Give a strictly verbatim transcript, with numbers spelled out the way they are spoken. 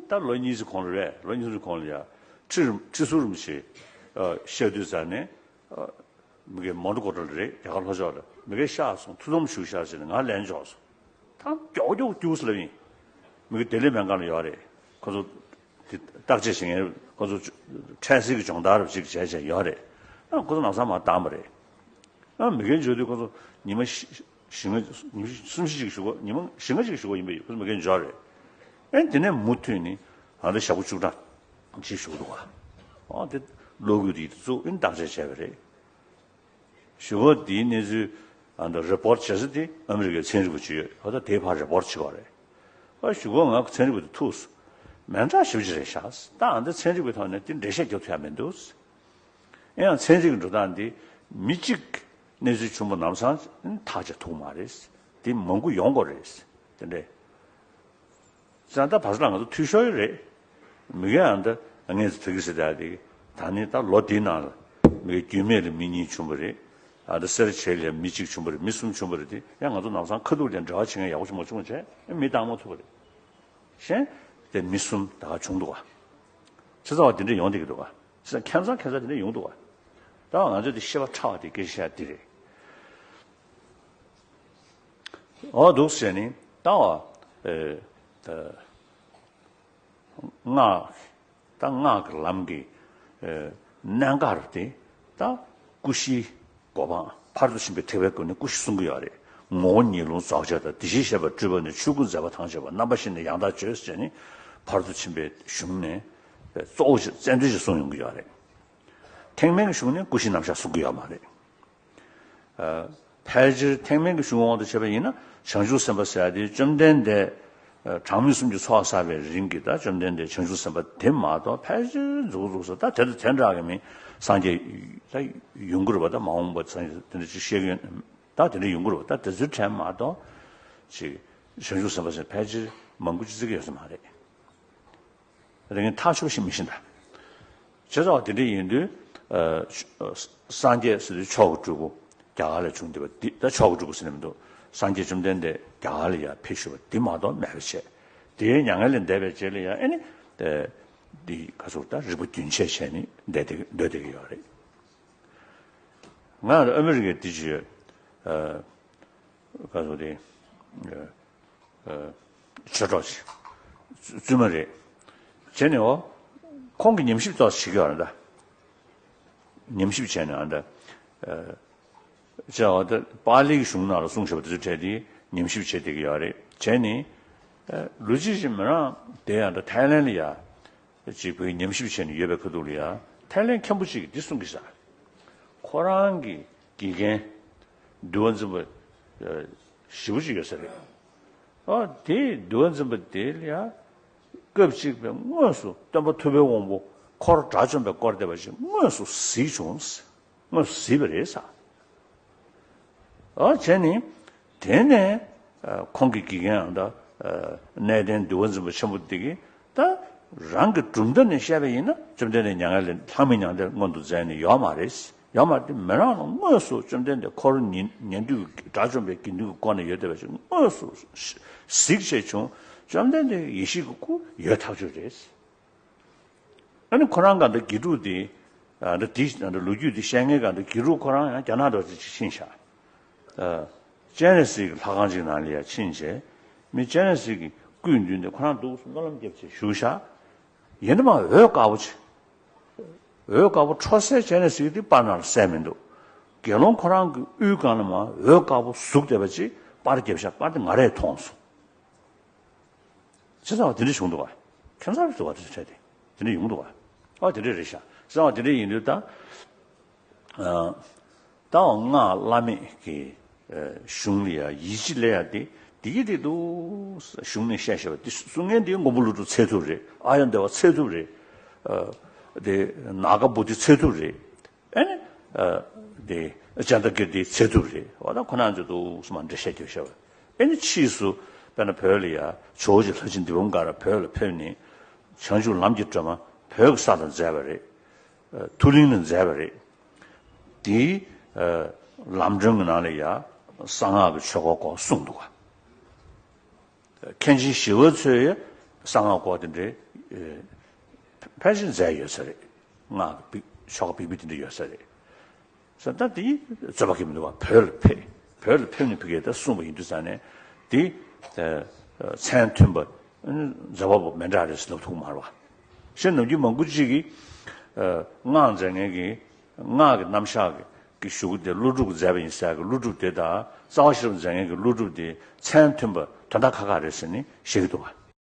ད་ལོ་གཉིས་ཙམ་གོང་ལ་རེད། ལོ་གཉིས་ཙམ་གོང་ལ་ཡ་ཁྲི་རིན་ཁྲི་ཟུར་རིན་པོ་ཆེ་ཨ་བཤད་དུས་ཙ་ནས་ཨ་མི་གའི་མོན་གྷོ་སྒོ་འགྲམ་ལ་རེད། རྒྱ་གར་ལྷོ་ཕྱོགས་ལ་མི་གའི་ཤག་སོང་། ཐུགས་དམ་བཞུགས་ཤག་ཟེར་ནས་ང་ལན་འབྱོར་སོང་། ད་མགྱོགས་མགྱོགས་རྒྱུགས་ལབ་ཡིན། མི་གའི་ལྡི་ལི་སྨན་ཁང་ལ་ཡོད་རེད། ཁོ་ཚོ་དེ་བརྟག་དཔྱད་བྱེད་མཁན་ཁོ་ཚོ་འཕྲལ་སེལ་གྱི་སྦྱོང་བརྡར་རུ་ཅིག་བྱས་བྱས་ཡོད་རེད། ཨ་ཁོ་ཚོ་ལམ་སང་མར་བཏང་པ་རེད། ཨ་མི་གའི་འབྱོར་དུས་ཁོ་ཚོ་ཉི་མ་བཞི་ཉི་མ་བཞི་ལྔ་ཉི་མ་གསུམ་བཞི་ཅིག་བཞུགས་ཉི་མ་བཞི་ལྔ་ཅིག་བཞུགས་ཡིན་པས་ཁོ་ཚོ་མི་གའི་འབྱོར་རེད། ཨེ་དེ་ནས་མུ་མཐུད་ནས་ཨ་འདྲ་ཞག་པོ་བཅུ་གྲངས་ཅིག་བཞུགས་འདུག་ག་ཨ་དེ་གློག་སྐུད་དེ་བཙུགས་ཨིན་བརྟག་དཔྱད་བྱས་པ་རེད། གཞུག་གུ་དེའི་གནས་ཚུལ་ཨ་འདྲ་རི་པོར་ཊི་བྱེད་ས་དེ་ཨ་མི་རི་ཀའི་ཚན་རིག་པ་ཅིག་ཡོད། ཨ་ད་དེའི་ཕར་རི་པོར་ཊི་བྱེད་དགོས་རེད། ཨ་གཞུག་གུ་ང་ཚན་རིག་པ་དེ་ཐུག་སོང་། མི་འདྲ་ཞེ་པོ་ཅིག་རེད་ཤག་ད་ཨ་འདྲ་ཚན་རིག་པའི་ཐོག་ནས་དེ་འགྲེལ་བཤད་རྒྱབ་ཐུབ་ཡ་མི་འདུག་ཡང་ཚན་རིག་གི་འགྲོ་སྟངས་འདི་མི་གཅིག་གནས་ཚུལ་བྱུང་བ་ལམ་སང་ཐག་བཅད་ཐུབ་མ་རེད། འདི་མང་པོ་ཡོང་དགོས་རེད། དེ་འདྲས། བྱས་ཙང་ད་བར་སྐབས་ལ་ང་ཚོ་འཐུས་ཤོར་ཡོད་རེད། མི་གའི་ཨ་འདི་ངས་ཚོད་ཀྱི་ཟེར་ད་དེ་ད་ནི་ད་ལོ་འདིའི་ནང་ལ་མི་གའི་རྒྱུད་སྨད་ལ་མི་གཉིས་བྱུང་བ་རེད། ཨ་འདི་སེར་བྱེས་ལ་མི་གཅིག་བྱུང་བ་རེད། མི་གསུམ་བྱུང་བ་རེད། དེ་ཡང་ང་ཚོ་ལམ་སང་ཁ་ཐུག་ལ་འབྲེལ་བ་བྱེད་མཁན་ཡག་པོ་བྱུང་མ་བྱུང་བྱས་མི་བཏང་མ་ཐུབ་པ་རེད། གཞན་དེ་མི་གསུམ་ད་ག་བྱུང་འདུག་ག་ཆེ་ཚ་བ་དེ་འདྲས་ཡོང་བསྡད་ཀྱི་འདུག་ག་ཆེ་ཚ་ཁྱད་མཚར་ཁྱད་མཚར་དེ་འདྲས་ཡོང་འདུག་ག་ད་ང་ཚོས་དེ་ཤེས་པ་ཕྲ་བ་དེ་སྐད་ཆ་བཤད་དེ་རེད། འོ་འདུག་ཟེར་ནི་ད་བ་ཨེ་ད་སྔགས་ད་སྔགས་ཀྱི་ལམ་གྱི་ཨེ་གནད་འགག་རུ་དེ་ད་ཀུ་ཤིའི་གོ་འཕང་ཕར་ཚུར་ཕྱིན་པའི་ཐེག་པའི་སྒོ་ནས་ཀུ་ཤི་གསུང་གི་ཡོད་རེད། ངོ་བོ་ཉིད་རླུང་རྫོགས་བྱེད་དང་། དེ་བཞིན་གཤེགས་པ་སྤྲུལ་པ་ནི། ཆོས་སྐུ་མཛད་པ་ཐམས་ཅད་པ། རྣམ་པ་བཞི་ནི་ཡང་དག་བརྗོད་ཟེར་ནི་ཕར་ཚུར་ཕྱིན་པའི་གཞུང་ནས་གཙོ་བོ་ཞིག་བཙན་དོན་ཞིག་གསུངས་ཡོང་གི་ཡོད་རེད། ཐེག་དམན་གྱི་གཞུང་ནས་ཀུ་ཤི་རྣམ་གཞག་གསུང་གི་ཡོད་མ་རེད། ཨ་ཕལ་ཆེར་ཐེག་དམན་གྱི་གཞུང་དབང་དུ་བྱས་པ་ཡིན་ན་བྱང་ཆུབ་སེམས་དཔའ་ཟེར་ཡ་དེ་བཅོམ་ལྡན་འདས་ཨ་གྲངས་མེད་གསུམ་གྱི་ཚོགས་བསགས་པའི་རིང་གི་ད་བཅོམ་ལྡན་འདས་བྱང་ཆུབ་སེམས་དཔའ་དེ་མ་གཏོགས་ཕལ་ཆེར་མཛུབ་གུ་འཛུགས་ས་ད་དེ་དང་དེ་འདྲ་གི་མི་སངས་རྒྱས་ད་ཡོང་གི་རེད་པ། ད་མ་འོངས་པ་སངས་རྒྱས་དེ་འདྲ་ཅིག་བཤད་ཀྱི་ཡོད་ད་དེ་འདྲ་ཡོང་གི་རེད་པ། ད་དེ་ཚོའི་གྲས་མ་གཏོགས་ཅིག་བྱང་ཆུབ་སེམས་དཔའ་ཟེར་ཕལ་ཆེར་མང་པོ་ཅིག་བརྩི་གི་ཡོད་ས་མ་རེད། རེ་ངན་ཐག་ཆོད་པ་ཞིག་མི་ཤེས་ད། བྱས་ཙང་དེ་འདྲ་ཡིན་དུས་ཨ་སངས་རྒྱས་ཟེར་དུས་མཆོག་གི་སྤྲུལ་སྐུ་རྒྱ་གར་ལ་བྱུང་བསྡད་པ་འདི་ད་མཆོག་གི་སྤྲུལ་སྐུ་ཟེར་ནས་མི་འདུག་སངས་རྒྱས་བཅོམ་ལྡན་འདས་རྒྱ་གར་ལ་ཡར་ཕེབས་བཞུགས་པ་འདི་མ་གཏོགས་མེད་པ་བྱས། དེའི་མྱ་ངན་ལས་འདས་པའི་རྗེས་ལ་ཡང་ཨེ་ནི་ཨ་འདི་ག་ཚོད་ད་རིག་པ་རྒྱུན་ཆད་བྱས་ནས་བསྡད་དེ་སྡོད་བསྡད་ཀྱི་ཡོད་རེད། ང་ཨ་མི་རི་ཀའི་འདི་ཅི་ཡོད་ཨ། ག་ཚོད་དེ། ཆོས་གྲོགས་ཆེ་བཙུན་མ་རེད། བྱས་ནས་འོ། ཁོང་གིས་ཉམས་ཞིབ་ཏོག་ཙམ་བྱེད་ཀྱི་ཡོད་རེད་ད། ཉམས་ཞིབ་བྱས་ནས་ཨ་ད། བྱས་འོ་ད་པཱ་ལིའི་གཞུང་ནང་ལ་གསུངས་བཞག་པ་དེ་ཚོའི་གྲས་དེ་ཉམས་ཞིབ་བྱེད་བསྡད་ཀྱི་ཡོད་རེད། བྱས་ནས། ལོ་གཅིག་ཅིག་མི་རང་དེ་ཡང་ད་ཐའི་ལེན་ལ་ཡ། ཅིག་བོད་ཉམས་ཞིབ་བྱས་ནས་ཡོད་པའི་ཁ་ཐུག་ལ་ཡ། ཐའི་ལེན་མཁན་པོ་ཅིག་གིས་འདི་གསུང་གི་ཤག་ཁོ་རང་གི་དགེ་རྒན་འདུལ་བ་འཛིན་པ་ཞེ་པོ་ཅིག་ཡོད་ས་རེད། ཨ་དེས་འདུལ་བ་འཛིན་པ་དེ་ལ་ཡ། སྐབས་གཅིག་པའི་དངོས་སུ་སྟོན་པ་ཐུབ་པའི་དབང་པོ་འཁོར་དགྲ་བཅོམ་པས་བསྐོར་བསྡད་པ་ཅིག་དངོས་སུ་གཟིགས་བྱུང་། དངོས་སུ་གཟིགས་པ་རེད་ས། ཨ་བྱས་ནས་དེ་ནས་ཨ་ཁོང་གི་དགེ་རྒན་ཨ་ད་ཨ་གནས་བརྟན་འདུལ་བ་འཛིན་པ་ཆེན་པོ་འདི་གིས་ད་རང་གི་གྲུབ་མཐའ་ནས་བཤད་པ་ཡིན་ན་བཅོམ་ལྡན་འདས་མྱ་ངན་ལས་ལྷག་མེད་མྱང་འདས་མངོན་དུ་མཛད་ནི་ཡོད་མ་རེད། ཡོད་མ་རེད་དེ་མི་རང་ལ་དངོས་སུ་བཅོམ་ལྡན་འདས་འཁོར་ཉན་ཉན་ཐོས་ཀྱི་དགྲ་བཅོམ་པའི་དགེ་འདུན་གྱི་སྒོ་ནས་ཡོད་བསྡད་པ་ཞིག་དངོས་སུ་གཟིགས་བྱས་བྱུང་། བཅོམ་ལྡན་འདས་ཀྱི་ཡེ་ཤེས་ཀྱི་སྐུ་ཡོད་ཐག་ཆོད་རེད། ཨ་ནི་ཁོ་རང་ག་འདྲ་དགེ་ཕྲུག་དེ་ཨ་འདྲ་དེ་ཨ་འདྲ་ལོ་རྒྱུས་དེ་བཤད་མཁན་ག་འདྲ་དགེ་ཕྲུག་ཁོ་རང་ཡང་རྒྱ་ནག་འདྲ་ཅིག་ཕྱིན་ཤག་ཨ་སྤྱན་རས་གཟིགས་ཀྱི་ལྷ་ཁང་ཅིག་ནང་ལ་ཡང་ཕྱིན་བྱས་མི་སྤྱན་རས་གཟིགས་ཀྱི་སྐུའི་མདུན་དེ་ཁོ་རང་འདུག་སེ་སྨོན་ལམ་བརྒྱབ་བྱས་བཞུགས་ཤག་ཡིན་ན་མ་འོད་དཀར་པོ་ཅིག་འོད་དཀར་པོ་འཕྲོ་གསལ་སྤྱན་རས་གཟིགས་དེ་པར་ནང་ལ་གསལ་མི་འདུག་དགེ་སློང་ཁོ་རང་གི་དབུའི་སྒང་ལ་མ་འོད་དཀར་པོ་ཟུག་བསྡད་པ་ཅིག་པར་བརྒྱབ་ཤག་པར་དེ་ང་རས་མཐོང་སོང་། བྱས་ཙང་བ་དེ་འདྲ་བྱུང་འདུག་བ། ཁྱད་མཚར་རེད་འདུག་བ་དེ་ཚོ་འཕྲད་དེ། དེ་འདྲ་ཡོང་འདུག་བ། ཨ་དེ་འདྲ་རེད་ཤག་བྱས་ཙང་བ་དེ་འདྲ་ཡིན་དུས་ད། ཨ། ད་བ་སྔགས་བླ་མེད་ཀྱི་ཨ་གཞུང་ལ་ཡ་ཡིད་ཆེས་སླེབས་ཡ་དེ་འདི་གི་དེ་འདུག་གཞུང་ནས་བཤད་བཤད་པ་དེ་གསུང་མཁན་དེ་མགོན་པོ་ཀླུ་སྒྲུབ་འཚོལ་ཐུབ་རེད། ཨཱརྱ་དེ་བ་འཚོལ་ཐུབ་རེད། ཨ། དེ་ནཱ་ག་བོ་དྷི་འཚོལ་ཐུབ་རེད། ཨེ་ནི། ཨ། དེ་ཨ་ཅན་ད་ཀིརྟི་འཚོལ་ཐུབ་རེད། འོ་ད་ཁོ་རང་ཚོ་འདུག་སེ་མར་འགྲེལ་བཤད་རྒྱབ་བཞག་པ། ཨེ་ནི་ཕྱིས་སུ་དཔེར་ན་བོད་ལ་ཡ་ཇོ་བོ་རྗེ་ལྷ་ཆེན་དིལ་མགོ་མཁར་བོད་ལ་ཕེབས་ནས་བྱང་ཆུབ་ལམ་གྱི་སྒྲོན་མ་བོད་ཀྱི་ས་ལ་མཛད་པ་རེད། ཨ། མཐོ་གླིང་ལ་མཛད་པ་རེད། དེའི་ཨ་ལམ་སྒྲོན་གྱི་ནང་ལ་ཡ་གསང་སྔགས་ཀྱི་ཆོས་སྐོར་སྐོར་གསུངས་འདུག་ག་མཁན་ཆེན་ཞི་བ་འཚོས་ཡང་གསང་སྔགས་སྐོར་དེ་འདྲའི་ ཕལ་ཆེར་མཛད་ཡོད་ས་རེད། སྔགས་ཀྱི་ཆོ་ག་འབིགས་བུ་དེ་འདྲ་ཡོད་ས་རེད། ས་ད་དེ་རྩོད་པ་གི་མི་འདུག་བ། བོད་ལ་ཕེབས། བོད་ལ་ཕེབས་ནས་ཕ་གིར་ད་གསུངས་པ་ཡིན་དུས་ཙང་ནས་དེ་མཚན་མཐུན་པ་མཛད་པ་པོ་མི་འདྲ་རེད་ཟེར་ལབ་ཐུབ་མ་རེད་བ། གཞན་ནམ་རྒྱུན་མང་པོ་ཅིག་གིས་སྔགས་མཛད་མཁན་གྱི་སྔགས་ཀྱི་རྣམ་གཞག་གི་གཞུག་གུ་དེ་ཀླུ་སྒྲུབ་མཛད་པ་ཡིན་ཟེར་གི། ཀླུ་སྒྲུབ་དེ་དང་རྩ་བ་ཤེས་རབ་མཛད་མཁན་གྱི་ཀླུ་སྒྲུབ་དེ་མཚན་མཐུན་པ་དོན་དག་ཁག་ཁག་རེད་ཟེར་ནས་བཤད་ཀྱི་འདུག་བ།